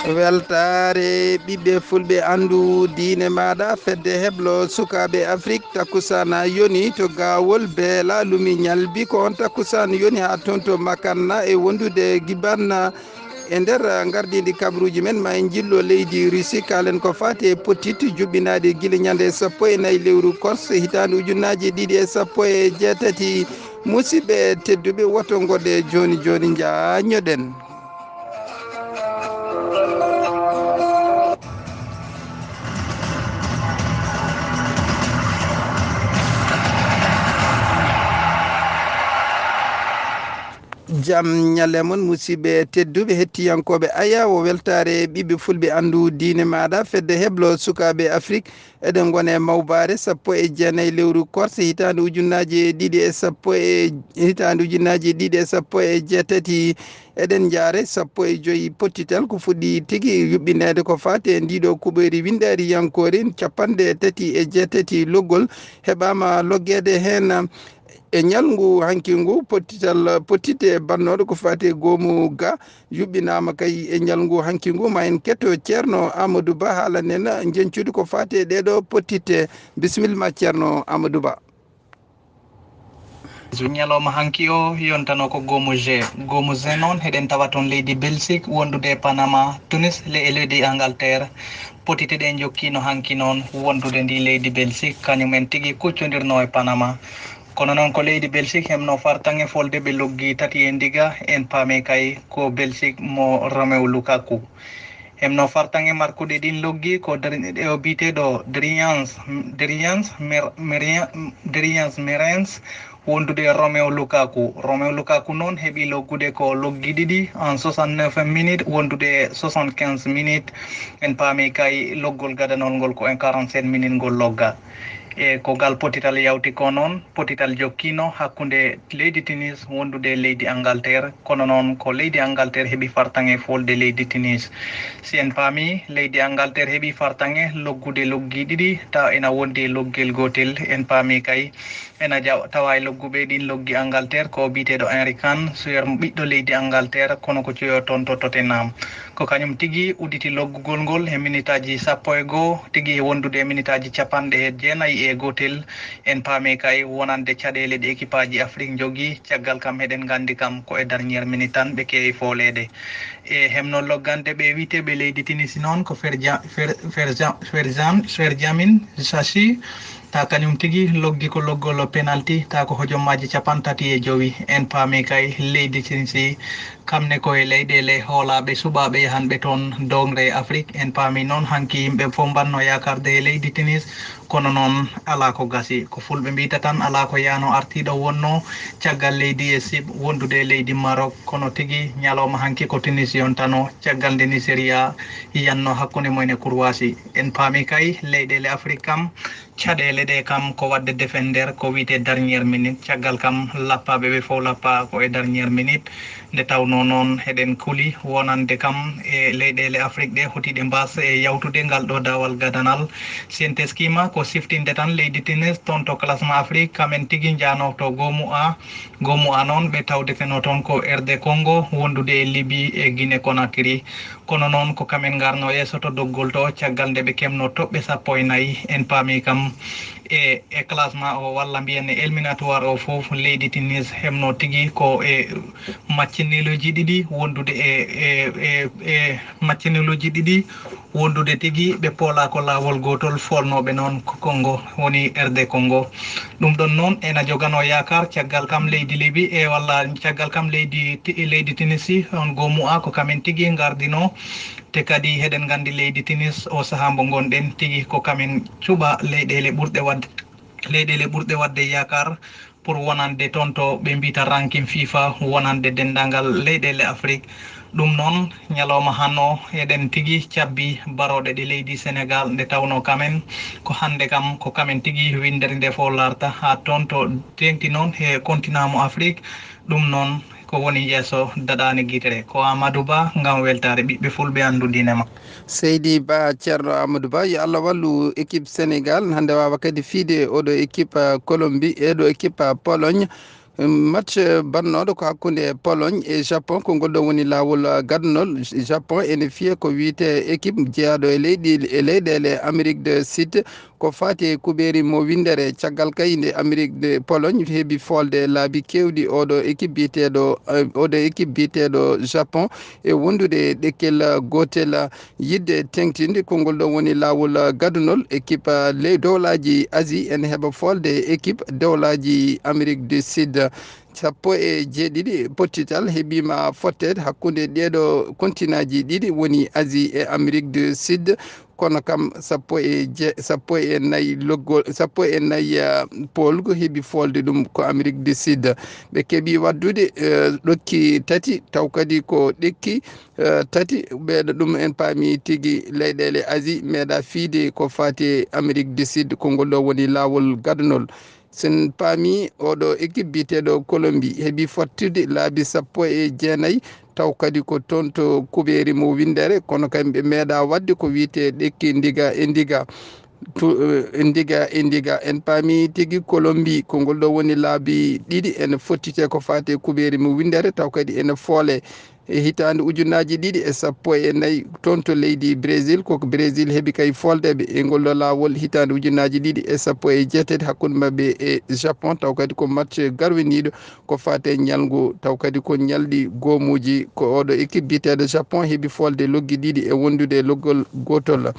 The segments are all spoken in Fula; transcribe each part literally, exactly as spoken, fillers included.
Weltaare ɓiɓɓe fulɓe, anndu diine maaɗa. Fedde heblo sukaaɓe Afrik, takkusaan yoni to Gaawol Beela Lumi Ñalbi. Ko on takkusaan yoni haa toon to Makanna e wondude Gibanna. E nder ngardiindi kabaruuji men, ma en njillo leydi Russie, kaalen ko faati e pottit juɓɓinaaɗi gila ñande sappo e nayi lewru kors hitaande ujunnaaji ɗiɗi e sappo e jeetati. Musidɓe tedduɓe, woto ngoɗe jooni jooni, njañoɗen. Jam ñalle mon, musidɓe tedduɓe hettiyankooɓe Aya, o weltaare ɓiɓɓe fulɓe, anndu diine maaɗa. Fedde heblo sukaaɓe Afrik, eɗen ngona e mawbaare sappo e jeenayi lewru korse hitaande ujunnaaji ɗiɗi e sappo e, hitaande ujunnaaji ɗiɗi e sappo e jeetati. Eɗen njaare sappo e joyi pottital ko fuɗɗi tigi yuɓɓineede ko faati e ndiɗo kuɓeeri winndariyankoori. Capanɗe tati e jeetati loggol heɓaama loggeede heen. E ñalngu hanki ngu, pottital, pottitte bannooɗo ko faati e goomu ga yuɓɓinaama kay e ñalngu hanki ngu. Ma en ketto Ceerno Amadou Ba haalanen njeñcude ko faati e ɗeeɗo pottitte. Bisimilla ma, Ceerno Amadou Ba. Ñalawma hanki o yontano ko goomu G. Goomu G noon, heɗen tawa toon leydi Belgique, wondude e Panama, Tunis, le-, e leydi Angleterre. Pottitte ɗe jokkiino hanki noon wondude ndi leydi Belgique, kañum en tigi kuccondirno e Panama. Kono noon ko leydi Belgique heɓno fartaŋŋe folde ɓe loggi tati e ndiga, en paami kay ko Belgique mo Romelu Lukaku. Heɓno fartaŋŋe markude ɗin loggi ko Dri-, o biyeteeɗo Drians, Drians Mer-, Merian-, Drians Merens wondude e Romelu Lukaku. Romelu Lukaku noon heɓi loggude ko loggi ɗiɗi en soixante-neuf minutes, wondude e soixante-quinze minutes. En paami kay loggol gadanol ngol ko en quarante-sept minutes ngol logga. E ko ngal pottital yawti ko noon, pottital jokkiino hakkunde leydi Tunis wondude e leydi Angleterre, kono noon ko leydi Angleterre heɓi fartaŋŋe folde leydi Tunis. Si en paami, leydi Angleterre heɓi fartaŋŋe loggude loggi ɗiɗi, tawa ena wondi e loggel gootel. En paami kay, ena jaw-, tawa e logguɓe ɗin loggi Angleterre ko biyeteeɗo Henry Kane, suyer ɓiɗɗo leydi Angleterre, kono ko cuyo toon to Tottenham. Ko kañum tigi udditi loggugol ngol he minitaaji sappo e goo, tigi e wondude e minitaaji capanɗe jeenayi e gootel. En paami kay wonande caɗeele ɗe ekipaaji Afrik njogii, caggal kam heɗen nganndi kam ko e dernière minute tan ɓe keewi fooleede. E heɓno loggande ɓe wiyeteeɓe leydi Tunisi noon ko Ferja-, Fer-, Ferja-, Ferjan-, Ferjamin Sachi, ta kañum tigi loggi ko loggol penalti, ta ko hojommaaji capanɗe tati e jowi. En paami kay leydi Tunisi kam ne ko e leyɗeele hoolaaɓe suɓaaɓe yahanɓe toon doŋre Afrik. En paami noon hanki yimɓe fof mbanno yaakaarde e leydi Tunis, kono noon alaa ko gasi. Ko fulɓe mbiyta tan, alaa ko yaano artiiɗo wonno. Caggal leydi Égypte wondude e leydi Maroc, kono tigi ñalawma hanki ko Tunis yontano, caggal nde Nigeria yanno hakkunde mumen e Kurwasi. En paami kay leyɗeele Afrik kam, caɗeele ɗe kam ko waɗde defender ko wiyetee dernière minute. Caggal kam lappaaɓe ɓe fof lappa ko e dernière minute. Nde tawnoo noon, heɗen kuli wonande kam e leyɗeele Afrik ɗe, hoti ɗe mbaas e yawtude ngal ɗo daawal gadanal. Si en teskiima, ko siftinde tan leydi Tunis toon to classement Afrik, kam en tigi njaanoo to goomu A. Goomu A noon, ɓe tawdeteno toon ko R D Congo, wondude e Libye e Guinée Conakry. Kono noon, ko kam en ngarno yeeso to doggol to, caggal nde ɓe keɓno toɓɓe sappo e nayi. En paami kam e, e classement o, walla mbiyen e éliminatoire o fof, leydi Tunis heɓno tigi ko e match nulluuji ɗiɗi wondude e, e, e, e match nulluuji ɗiɗi wondude tigi, ɓe poolaa ko laawol gootol, foolnooɓe noon ko Congo, woni R D Congo. Ɗum ɗon noon ena joganoo yaakaar, caggal kam leydi Libi e walla caggal kam leydi Ti-, leydi Tunisi, on goomu A ko kamen tigi ngardinoo. Te kadi heɗen nganndi leydi Tunis o sahaa mbo ngonɗen tigi ko kamen cuɓa leyɗeele ɓurɗe waɗde, leyɗeele ɓurɗe waɗde yaakaar pour wonande toon to ɓe mbiyta ranking FIFA, wonande denndaangal leyɗeele Afrik. Ɗum noon, ñalawma hannde o, eɗen tigi cabbi barooɗe ɗe leydi Senegal, nde tawnoo kamen ko hannde kam, ko kamen tigi winndere nde fof larta haa toon to teeŋti noon he continent mo Afrik. Ɗum noon, ko woni yeeso daɗaani gitere. Ko Amadou Ba ngam weltaare ɓiɓɓe fulɓe anndu diine ma. Seydi Ba, Ceerno Amadou Ba, yo Allah wallu équipe Sénégal, hannde waawa kadi fiide oɗo équipe, ah, Colombie, e ɗo équipe, ah, Pologne. Match bannooɗo ko hakkunde Pologne e Japon, ko ngol ɗo woni laawol gadunol. Japon ene fiya ko wiyetee équipe jeyaaɗo e leyɗe e leyɗeele Amérique du Sud, ko faati e kuɓeeri mo winndere. Caggal kay nde Amérique de Pologne heɓi foolde laabi keewɗi oɗo équipe biyeteeɗo oɗo équipe biyeteeɗo Japon e wondude ɗekkel gootel. Yiɗde teŋtinde konngol ɗo woni laawol gadunol équipe ley dowlaaji Asie ene heɓa foolde équipe dowlaaji Amérique du Sud. Sappo e jeeɗiɗi pottital heɓiima fotteede hakkunde ɗeeɗo kontinaaji ɗiɗi woni Asie e Amérique du Sud. Kono kam sappo e je sappo e nayi loggol sappo e nayi poolgo heɓi foolde ɗum ko Amérique du Sud. Ɓe keɓi waddude ɗokki tati taw kadi ko ɗekki tati. Ɓeeɗo ɗum en paami tigi leyɗeele Asie meeɗa fiide ko faati e Amérique du Sud, ko ngol ɗo woni laawol gadunol. Sen paami oɗo équipe biyeteeɗo Colombie heɓi fottude laabi sappo e jeenayi taw kadi ko toon to kuɓeeri mo winndere, kono kamɓe meeɗa waɗde ko wiyetee ɗekki ndiga e ndiga. Ndiga e ndiga en paami tigi Colombie ko ngol ɗo woni laabi ɗiɗi ene fottite ko faati e kuɓeeri mo winndere taw kadi ene foole. E hitaande ujunnaaji ɗiɗi e sappo e nayi toon to leydi Brésil, ko Brésil heɓi kay foldeɓe e ngol ɗo laawol hitaande ujunnaaji ɗiɗi e sappo e jeetati hakkunde maɓɓe e Japon, taw kadi ko match garwiniiɗo ko faate ñalngu, taw kadi ko ñalɗi goomuuji, ko oɗo équipe biyeteeɗo Japon heɓi folde loggi ɗiɗi e wondude e loggol gootol.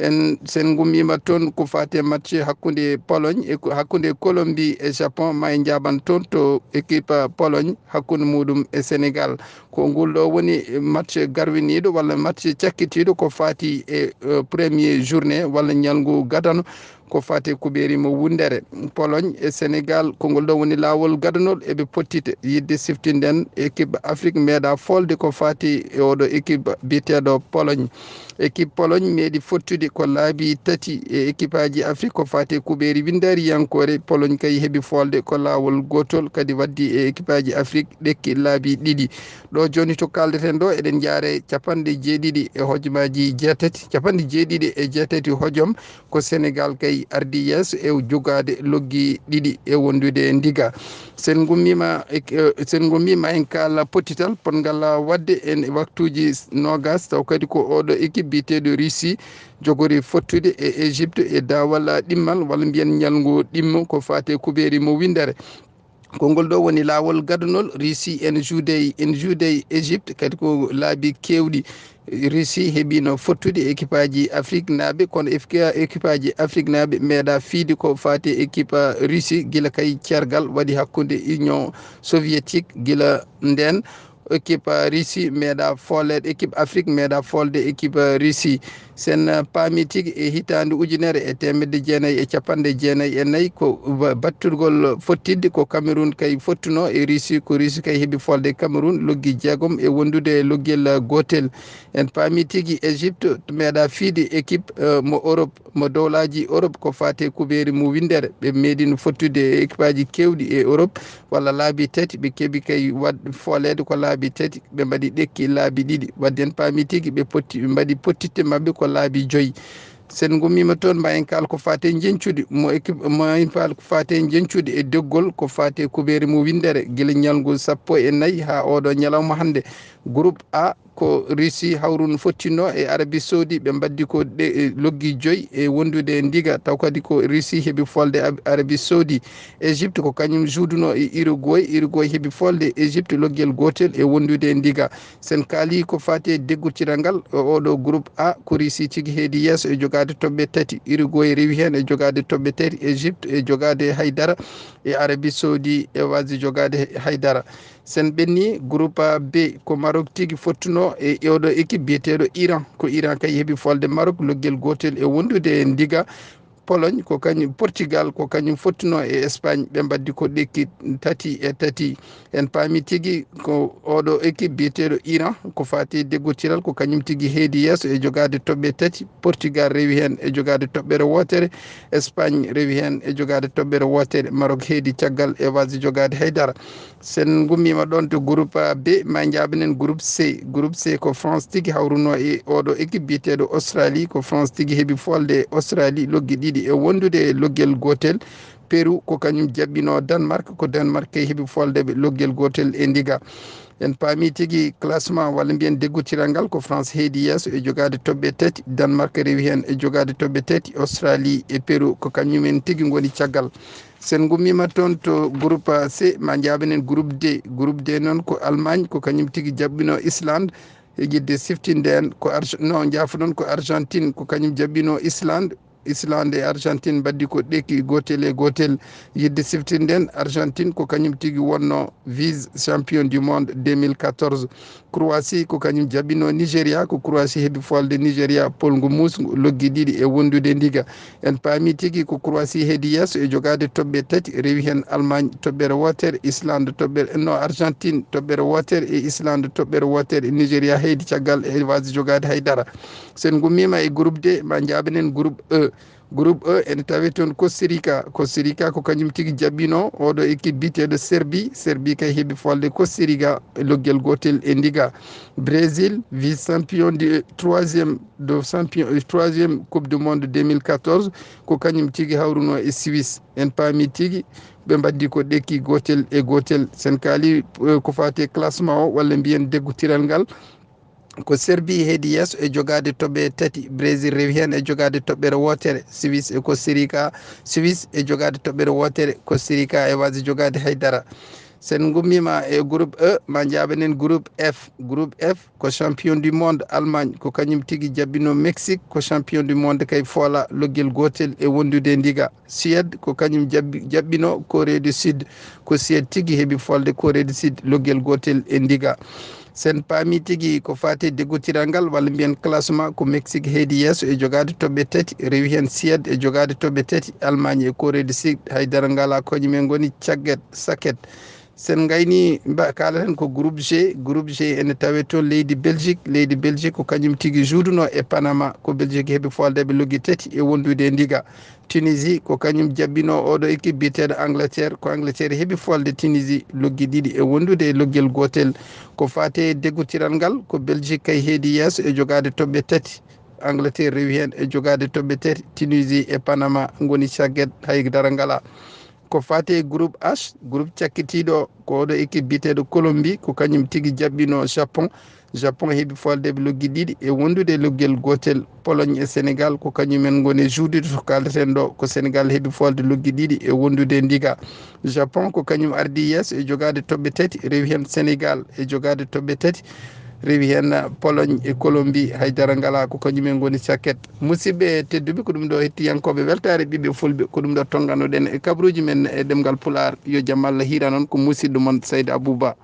En sen ngummiima toon ko faate match hakkunde Pologne e hakkunde Colombie e Japon, ma en njaaban toon to équipe Pologne hakkunde muɗum e Sénégal. Ko ngol ɗo woni match garwiniiɗo walla match cakkitiiɗo ko faati e premier journée walla ñalngu gadano, ko faati e kuɓeeri mo winndere. Pologne e Sénégal ko ngol ɗo woni laawol gadanol eɓe pottite. Yiɗde siftinden équipe Afrique meeɗa foolde ko faati e oɗo équipe biyeteeɗo Pologne. Équipe Pologne meeɗi fottude ko laabi tati e équipeaji Afrique ko faati e kuɓeeri winndariyankoore. Pologne kay heɓi foolde ko laawol gootol kadi waddi e équipeaji Afrique ɗekki laabi ɗiɗi. Ɗo jooni to kaaldeten ɗo eɗen njaare capanɗe jeeɗiɗi e hojomaaji jeetati, capanɗe jeeɗiɗi e jeetati hojom ko Sénégal kay ardi yeeso e jogaade loggi ɗiɗi e wondude e ndiga. Sen ngummiima sen ngummiima en kaala pottital potngal waɗde en waktuuji noogas taw kadi ko oɗo équipe biyeteeɗo Russie jogori fottude e Égypte e daawal ɗimmal walla mbiyen ñalngu ɗimmo ko faate kuɓeeri mo winndere. Ko ngol ɗo woni laawol gadunol Russie en juudey en juudey Égypte kadi ko laabi keewɗi. Russie heɓino fottude équipeaji Afrique naaɓe kono équipeaji Afrique naaɓe meeɗa fiide ko faati équipe Russie gila kay ceergal waɗi hakkunde Union soviétique. Gila ndeen équipe Russie meeɗa fooleede équipe Afrique meeɗa foolde équipe Russie. Sen paami tigi e hitaande ujunere e teemedde jeenayi e capanɗe jeenayi e nayi ko battugol fottidde ko Cameroun kay fottuno e Russie ko Russie kay heɓi foolde Cameroun loggi jeegom e wondude e loggel gootel. En paami tigi Égypte meeɗa fiide équipe mo Europe mo dowlaaji Europe ko faate kuɓeeri mo winndere ɓe meeɗino fottude e équipeaji keewɗi e Europe walla laabi tati ɓe keɓi kay waɗ fooleede ko laabi tati ɓe mbaɗi ɗekki laabi ɗiɗi waɗde en paami tigi ɓe potti ɓe mbaɗi pottitte maɓɓe ko laabi joyi. Sen ngummiima toon mba en kaal ko faate njeñcude mo équipe mo en kaal ko faate njeñcude e doggol ko faate kuɓeeri mo winndere gila ñalngu sappo e nayi haa oɗo ñalawma hannde. Groupe A ko Russie hawrun fottinno e Arabie Saoudi ɓe mbaddi ko loggi joyi e wondude e ndiga taw kadi ko Russie heɓi folde Arabie Saoudi. Égypte ko kañum juuduno e Uruguay Uruguay heɓi folde Égypte loggel gootel e wondude e ndiga. Sen kaali ko faati e deggurtiral ngal e oɗo groupe A ko Russie tigi heedi yeeso e jogaade toɓɓe tati Uruguay rewi heen e jogaade toɓɓe tati Égypte e jogaade haydara e Arabie Saoudi e wasde jogaade haydara. Sen ɓenni groupe B ko Maroc tigi fottuno e oɗo équipe biyeteeɗo Iran ko Iran kay heɓi folde Maroc loggel gootel e wondude e ndiga. Pologne ko kañum Portugal ko kañum fottuno e Espagne ɓe mbaddi ko ɗekki tati e tati. En paami tigi ko oɗo équipe biyeteeɗo Iran ko faati deggotiral ko kañum tigi heedi yeeso e jogaade toɓɓe tati. Portugal rewi heen e jogaade toɓɓere wootere. Espagne rewi heen e jogaade toɓɓere wootere. Maroc heedi caggal e wasde jogaade haydara. Sen ngummiima ɗoon to groupe B ma njaabanen groupe C. Groupe C ko France tigi hawruno e oɗo équipe biyeteeɗo Australie ko France tigi heɓi folde e Australie loggi ɗiɗi e wondude e loggel gootel. Peru ko kañum jaɓɓino Danemark, ko Danemark kay heɓi folde ɓe loggel gootel e ndiga. En paami tigi classement walla mbiyen deggotiral ngal, ko France heedi yeeso e jogaade toɓɓe tati, Danemark rewi heen e jogaade toɓɓe tati, Australie e Peru ko kañumen tigi ngoni caggal. Sen ngummiima toon to groupe C, ma njaaɓen en groupe D. Groupe D noon ko Allemagne, ko kañum tigi jaɓɓino Islande. E yiɗde siftinde en ko Arge-, no, njaafoɗon, ko Argentine, ko kañum jaɓɓino Islande. Islande e Argentine mbaɗdi ko ɗekki gootel e gootel. Yiɗde siftinde en, Argentine ko kañum tigi wonno vice champion du monde deux mille quatorze. Croatie ko kañum jaɓɓino Nigeria, ko Croatie heɓi folde Nigeria, polngu muusngu, loggi ɗiɗi e wondude ndiga. En paami tigi ko Croatie heedi yeeso e jogaade toɓɓe tati, rewi heen Allemagne toɓɓere wootere, Islande toɓɓere, no, Argentine toɓɓere wootere e Islande toɓɓere wootere, Nigeria heedi caggal e waasde jogaade hay dara. Sen ngummiima e groupe D, ma njaaɓen en groupe E. Groupe E ene tawee toon Costa Rica. Costa Rica ko kañum tigi jaɓɓino oɗo équipe biyeteeɗo Serbie. Serbie kay heɓi folde Costa Rica e loggel gootel e ndiga. Brésil, vice champion du, troisième de champion, troisième Coupe du Monde deux mille quatorze, ko kañum tigi hawruno e Suisse. En paami tigi ɓe mbaɗdi ko ɗekki gootel e gootel. Sen kaali, eh, ko faati e classement o, walla mbiyen deggotiral ngal, ko Serbie heedi yeeso e jogaade toɓɓe tati, Brésil rewi heen e jogaade toɓɓere wootere, Suisse e Costa Rica, Suisse e jogaade toɓɓere wootere, Costa Rica e waasde jogaade hay dara. Sen ngummiima e groupe E, ma njaaɓen en groupe F. Groupe F ko champion du monde Allemagne, ko kañum tigi jaɓɓino Mexique, ko champion du monde kay foola loggel gootel e wondude ndiga. Suède ko kañum jaɓɓi-, jaɓɓino Corée du Sud, ko Suède tigi heɓi folde Corée du Sud loggel gootel e ndiga. Sen paami tigi ko faati deggotiral ngal, walla mbiyen classement, ko Mexique heedi yeeso e jogaade toɓɓe tati, rewi heen Suède e jogaade toɓɓe tati, Allemagne e Corée du Sud hay dara ngalaa, ko kañumen ngoni cagget saket. Sen ngayni mba-, kaalaten ko groupe G. Groupe G ene tawee toon leydi Belgique. Leydi Belgique ko kañum tigi juuduno e Panama, ko Belgique heɓi folde ɓe loggi tati e wondude e ndiga. Tunisie ko kañum jaɓɓino oɗo équipe biyeteeɗo Angleterre. Ko Angleterre heɓi folde Tunisie loggi ɗiɗi e wondude e loggel gootel. Ko faati e deggotiral ngal, ko Belgique kay heedi yeeso e jogaade toɓɓe tati. Angleterre rewi heen e jogaade toɓɓe tati. Tunisie e Panama ngoni cagget, hay dara ngalaa. Ko faati e groupe H, groupe cakkitiiɗo, ko oɗo équipe biyeteeɗo Colombie, ko kañum tigi jaɓɓino Japon. Japon heɓi folde ɓe loggi ɗiɗi e wondude e loggel gootel. Pologne e Sénégal ko kañumen ngoni e juudude to kaaldaten ɗo, ko Sénégal heɓi folde loggi ɗiɗi e wondude e ndiga. Japon ko kañum ardi yeeso e jogaade toɓɓe tati, rewi heen Sénégal e jogaade toɓɓe tati, rewi heen Pologne e Colombie, hay dara ngalaa, ko kañumen ngoni cakket. Musidɓe tedduɓe, ko ɗum ɗo hettiyankooɓe Weltaare Ɓiɓɓe Fulɓe, ko ɗum ɗo tonnganoɗen e kabruuji men e ɗemngal Pulaar. Yo jam Allah hiiran on, ko musidɗo mon Sayda Abouba.